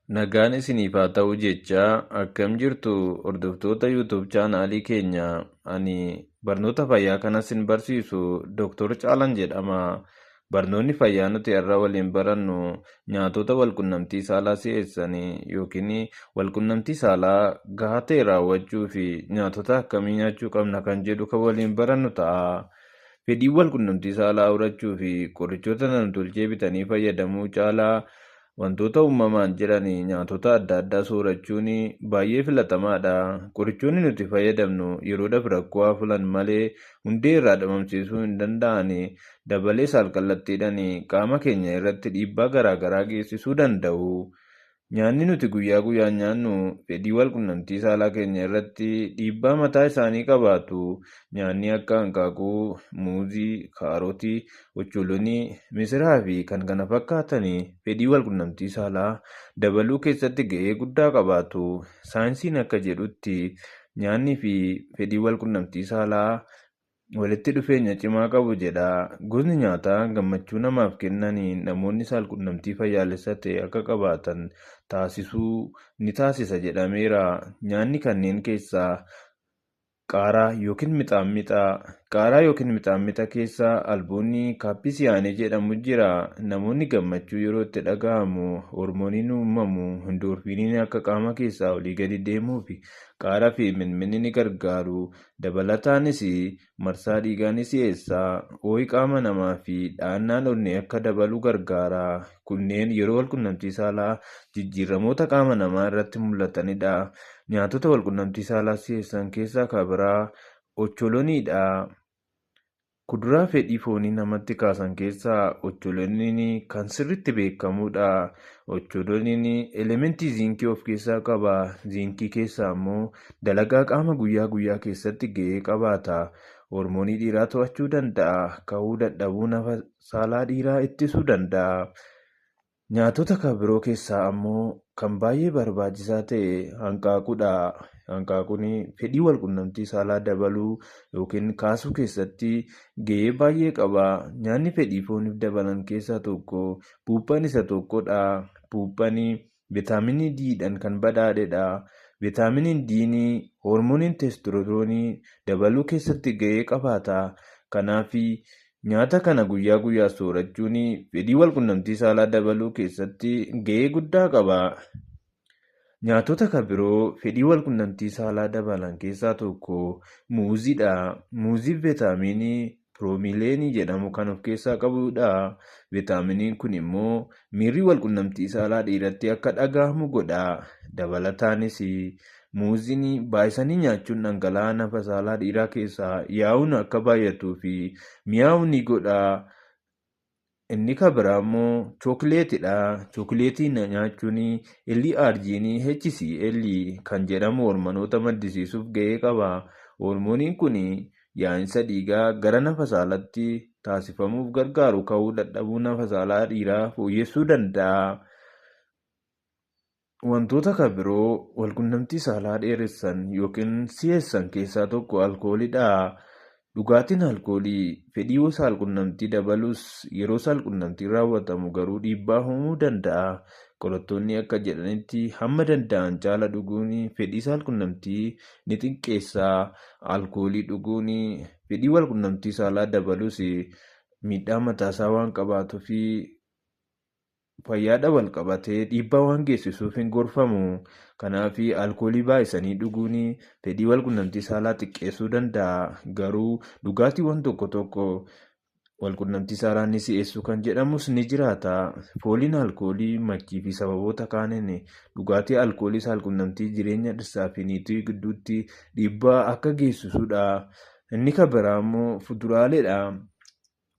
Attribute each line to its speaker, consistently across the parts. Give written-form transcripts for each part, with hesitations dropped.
Speaker 1: Nagaan isiniif haa ta'u jechaa akkam jirtu hordoftoota YouTube chaanaalii keenya. Ani barnoota fayyaa kana sin barsiisu Dr. Caalan jedhama. Barnoonni fayyaa nuti har'a waliin barannu nyaatota walqunnamtii saalaa si'eessan yookiin walqunnamtii saalaa gahaa ta'e raawwachuu fi nyaatota akkamii nyaachuu qabna kan jedhu kan waliin barannu ta'a. Fedhii walqunnamtii saalaa horachuu fi qorichoota namtolchee bitanii fayyadamuu caalaa wantoota uumamaan jiran nyaatota adda addaa soorachuun baay'ee filatamaadha. Qorichoonni nuti fayyadamnu yeroodhaaf rakkoo haa furan malee hundee irraa dhabamsiisuu hin danda'an. Dabalees alkallattiidhaan qaama keenya irratti dhiibbaa garaa garaa geessisuu danda'u. Nyaanni nuti guyyaa guyyaan nyaannu fedhii walqunnamtii saalaa keenya irratti dhiibbaa mataa isaanii qabaatu. Nyaanni akka hanqaaquu, muuzii, kaarotii, ocholonii, misiraa fi kan kana fakkaatan fedhii walqunnamtii saalaa dabaluu keessatti ga'ee guddaa qabaatu. Saayinsiin akka jedhutti nyaannii fi fedhii walqunnamtii saalaa walitti dhufeenya cimaa qabu jedha. Gosni nyaataa gammachuu namaaf kennan namoonni saalqunnamtii fayyaalessa ta'e akka qabaatan taasisuu ni taasisa jedhameera. Nyaanni kanneen keessaa qaaraa yookiin mixaammixa. Qaaraa yookiin mixaammixa keessa albuunni kaappisiyaanii jedhamu jira. Namoonni gammachuu yeroo itti dhaga'amu hormooniin uumamu indoorfiiniin akka qaama keessaa olii gadi deemuuf qaaraa fi minminni ni gargaaru. Dabalataanis marsaa dhiigaa ni si'eessa. Ho'i qaama namaa fi dhahannaan onnee akka dabalu gargaara. Kunneen yeroo walqunnamtii saalaa jijjiiramoota qaama namaa irratti mul'atanidha. Nyaatota walqunnamtii saalaa si'eessan keessaa kan biraa ocholoniidha. Kuduraa fedhii foonii namatti kaasan keessaa ocholoniin kan sirriitti beekamudha. Ocholoniin elementii ziinkii of keessaa qaba. Ziinkii keessaa immoo dalagaa qaama guyyaa guyyaa keessatti ga'ee qabaata. Hormoonii dhiiraa to'achuu danda'a. Ka'uu dadhabuu nafa saalaa dhiiraa ittisuu danda'a. Nyaatota kan biroo keessaa ammoo kan baay'ee barbaachisaa ta'e hanqaaquudha. Hanqaaquun fedhii walqunnamtii saalaa dabaluu yookiin kaasuu keessatti ga'ee baay'ee qaba. Nyaanni fedhii fooniif dabalan keessaa tokko buuphaan isa tokkodha. Buuphaan viitaaminii D'dhaan kan badhaadhedha. Viitaaminiin D'n hormooniin testosteroonii dabaluu keessatti ga'ee qabaata. Kanaaf nyaata kana guyyaa guyyaa soorachuun fedhii walqunnamtii saalaa dabaluu keessatti ga'ee guddaa qaba. Nyaatota kan biroo fedhii walqunnamtii saalaa dabalan keessaa tokko muuziidha. Muuziin viitaaminii piroomiileenii jedhamu kan of keessaa qabudha. Viitaaminiin kun immoo miirri walqunnamtii saalaa dhiiratti akka dhaga'amu godha. Dabalataanis muuziin baay'isanii nyaachuun dhangala'aa nafa saalaa dhiiraa keessaa yaa'uun akka baay'atuu fi mi'aawu ni godha. Inni kan biraa immoo chookileetidha. Chookileetii nyaachuun LRG'n HCL kan jedhamu hormoonota maddisiisuuf ga'ee qaba. Hormooniin kun yaa'insa dhiigaa gara nafa saalaatti taasifamuuf gargaaru ka'uu dadhabuu nafa saalaa dhiiraa fooyyessuu danda'a. Wantoota kan biroo walqunnamtii saalaa dheeressan yookiin si'eessan keessaa tokko alkooliidha. Dhugaatiin alkoolii fedhii saalqunnamtii dabalus yeroo saalqunnamtiin raawwatamu garuu dhiibbaa uumuu danda'a. Qorattoonni akka jedhanitti hamma danda'an caala dhuguun fedhii saalqunnamtii ni xiqqeessa. Alkoolii dhuguun fedhii walqunnamtii saalaa dabalus miidhaa mataasaa waan qabaatuu fi fayyaadhaan wal qabatee dhiibbaa waan geessisuuf hin gorfamu. Kanaaf alkoolii baay'isanii dhuguun fedhii walqunnamtii saalaa xiqqeessuu danda'a. Garuu dhugaatiiwwan tokko tokko walqunnamtii saalaa ni si'eessu kan jedhamus ni jiraata. Fooliin alkoolii machii fi sababoota kaaniin dhugaatii alkoolii saalqunnamtii jireenya dhirsaa fi niitii gidduutti dhiibbaa akka geessisudha. Inni kan biraa immoo fuduraaleedha.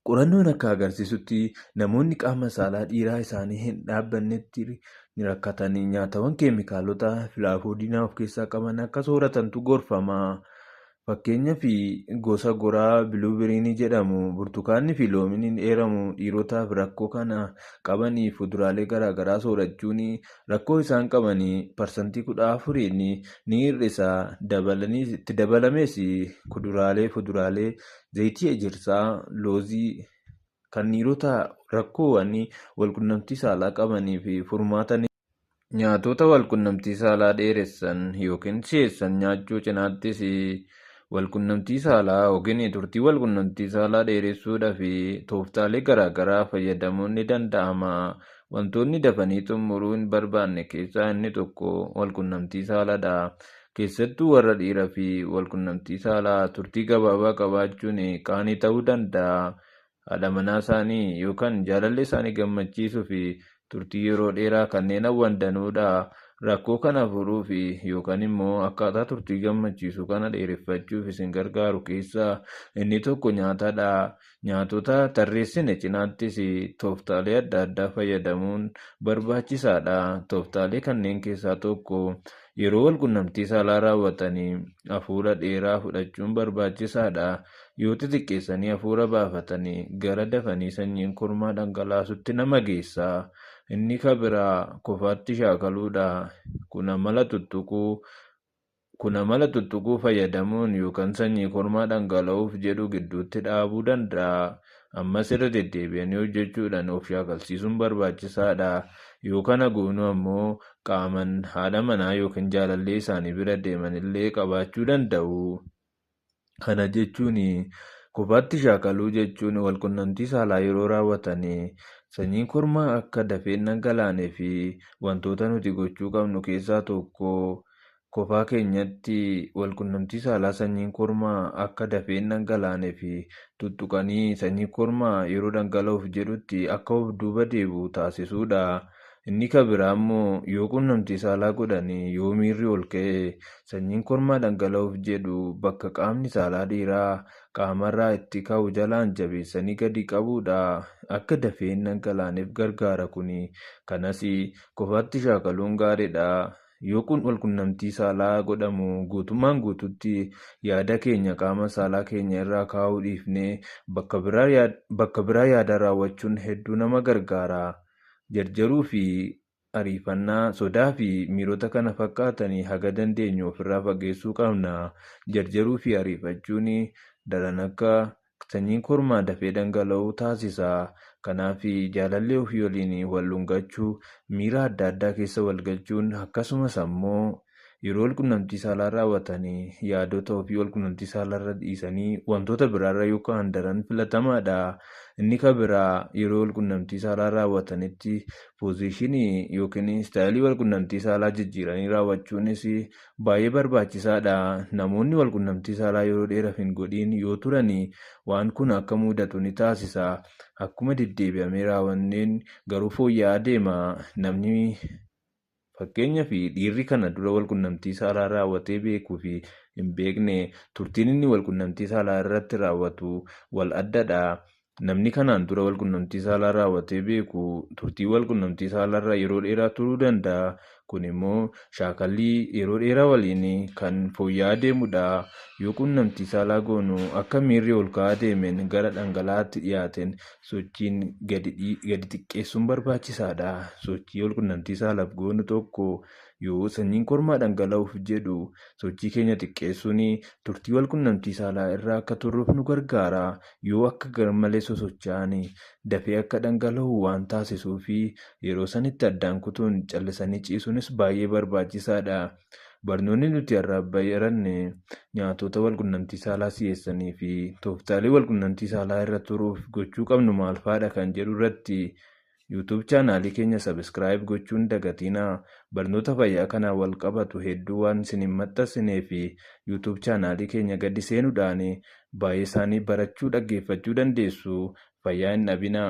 Speaker 1: Qorannoon akka agarsiisutti namoonni qaama saalaa dhiiraa isaanii hin dhaabbannetti rakkatan nyaatawwan keemikaalota filaafoodinaa of keessaa qaban akka sooratantu gorfama. Fakkeenyaaf gosa goraa biluubiriinii jedhamu, burtukaannii fi loomiin eeramu dhiirotaaf rakkoo kana qabanii fuduraalee garaagaraa soorachuun rakkoo isaan qaban 14% ni hir'isa. Itti dabalamees kuduraalee, fuduraalee, zayitii ejersaa, loozii kan dhiirota rakkoowwan walqunnamtii saalaa qabanii fi furmaata. Nyaatota walqunnamtii saalaa dheeressan yookiin si'eessan nyaachuu cinaattis walqunnamtii saalaa yookiin turtii walqunnamtii saalaa dheeressuudhaaf tooftaalee garaagaraa fayyadamuun ni danda'ama. Wantoonni dafanii xumuruu hin barbaanne keessaa inni tokko walqunnamtii saalaadha. Keessattuu warra dhiiraa fi walqunnamtii saalaa turtii gabaabaa qabaachuun qaanii ta'uu danda'a. Haadha manaa isaanii yookaan jaalallee isaanii gammachiisuu fi turtii yeroo dheeraa kanneen hawwan danuudha. Rakkoo kana furuuf yookaan immoo akkaataa turtii gammachiisu kana dheereffachuuf isin gargaaru keessaa inni tokko nyaatadha. Nyaatota tarreessine cinaattis tooftaalee adda addaa fayyadamuun barbaachisaadha. Tooftaalee kanneen keessaa tokko yeroo walqunnamtii saalaa raawwatanii hafuura dheeraa fudhachuun barbaachisaadha. Yoo xixiqqeessanii hafuura baafatanii gara dafanii sanyiin kormaa dhangalaasutti nama geessa. Inni kan biraa kofaatti shaakaluudha. Kun amala tuttuquu fayyadamuun yookaan sanyii kormaa dhangala'uuf jedhu gidduutti dhaabuu danda'a. Ammas irra deddeebi'anii hojjechuudhaan of shaakalsiisuun barbaachisaadha. Yoo kana goonu ammoo qaamaan haadha manaa yookiin jaalallee isaanii bira deeman illee qabaachuu danda'u. Kana jechuun kophaatti shaakaluu jechuun walqunnamtii saalaa yeroo raawwatan sanyiin kormaa akka dafee hin dhangalaanee fi wantoota nuti gochuu qabnu keessaa tokko kophaa keenyatti walqunnamtii saalaa sanyiin kormaa akka dafee hin dhangalaanee fi tuttuqanii sanyii kormaa yeroo dhangala'uuf jedhutti akka of duuba deebi'u taasisuudha. Inni kan biraa immoo yoo qunnamtii saalaa godhanii yoo miirri ol ka'e sanyiin kormaa dhangala'uuf jedhu bakka qaamni saalaa dhiiraa qaamarraa itti ka'u jalaan jabeessanii gadi qabuudha. Akka dafee hin dhangalaaneef gargaara kuni. Kanas kophaatti shaakaluun gaariidha. Yoo kun walqunnamtii saalaa godhamu guutummaan guututti yaada keenya qaama saalaa keenya irraa kaa'uu dhiifnee bakka biraa yaada raawwachuun hedduu nama gargaara. Jarjaruu fi ariifannaa, sodaa fi miirota kana fakkaatanii haga dandeenyu ofirraa fageessuu qabna. Jarjaruu fi ariifachuun daran akka sanyiin kormaa dafee dhangala'u taasisa. Kanaaf jaalallee ofii waliin wal dhungachuu, miira adda addaa keessa wal galchuun akkasumas ammoo yeroo walqunnamtii saalaa raawwatanii yaadota ofii walqunnamtii saalaarra dhiisanii wantoota biraarra yoo ka'an daran filatamaadha. Inni kan biraa yeroo walqunnamtii saalaa raawwatanitti poozishinii yookiin istaayilii walqunnamtii saalaa jijjiiranii raawwachuunis baay'ee barbaachisaadha. Namoonni walqunnamtii saalaa yeroo dheeraaf hin godhin yoo turan waan kun akka mudatu ni taasisa. Akkuma deddeebi'amee raawwanneen garuu fooyya'aa deema. Namni fakkeenyaaf dhiirri kana dura walqunnamtii saalaa raawwatee beekuu fi hin beekne turtiin inni walqunnamtii saalaa irratti raawwatu wal addadha. Namni kanaan dura walqunnamtii saalaa raawwatee beeku turtii walqunnamtii saalaarra yeroo dheeraa turuu danda'a. Kun immoo shaakallii yeroo dheeraa waliin kan fooyya'aa deemudha. Yoo qunnamtii saalaa goonu akka miirri ol ka'aa deemeen gara dhangala'aatti dhiyaateen sochiin gadi xiqqeessuun barbaachisaadha. Sochii walqunnamtii saalaaf goonu tokko yoo sanyiin kormaa dhangala'uuf jedhu sochii keenya xiqqeessuun turtii walqunnamtii saalaa irraa akka turruuf nu gargaara. Yoo akka garmalee sosocho'an dafee akka dhangala'u waan taasisuu fi yeroo sanitti addaan kutuun callisanii ciisuunis baay'ee barbaachisaadha. Barnoonni nuti har'a baranne nyaatota walqunnamtii saalaa si'eessanii fi tooftaalee walqunnamtii saalaa irra turuuf gochuu qabnu maal fa'aadha kan jedhu irratti YouTube chaanaalii keenya subscribe gochuun dagatinaa. Barnoota fayyaa kanaan wal qabatu hedduu waan isin hin maxxansinee fi YouTube chaanaalii keenya gadi seenuudhaan baay'ee isaanii barachuu dhaggeeffachuu dandeessu. Fayyaa hin dhabinaa.